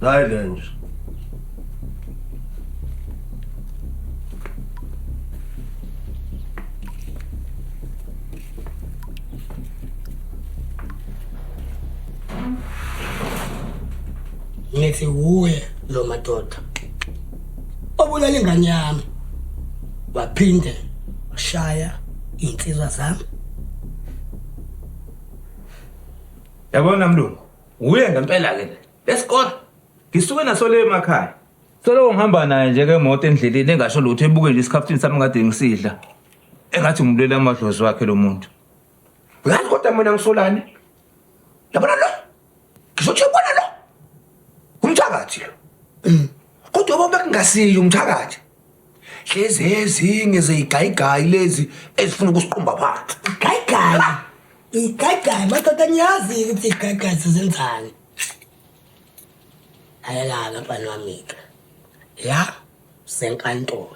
Hayi le nje. Ngithi wuye lo madoda obulala ingane yami waphinde washaya iy'nsizwa zami. Yabona mlungu, uye ngempela ke le. Lesikole ngisuke naso le emakhaya. Soloko ngihamba naye nje ngemoto endleleni engasho lutho ebuke nje isikhaftini sami kade ngisidla. Engathi ngimbulela amadlozi wakhe lo muntu. Uyazi kodwa mina ngisolani? Yabona lo? Ngizothi uyabona lo? Umthakathi lo. Kodwa yabo bekungasiyo umthakathi. Lezi ezinye zeyigayigayi lezi ezifuna ukusiqumba phansi. Igayigayi. Igayigayi madoda ngiyazi ukuthi igayigayi sizenzani. Lalela-ke mfana wami-ke. La senkantolo.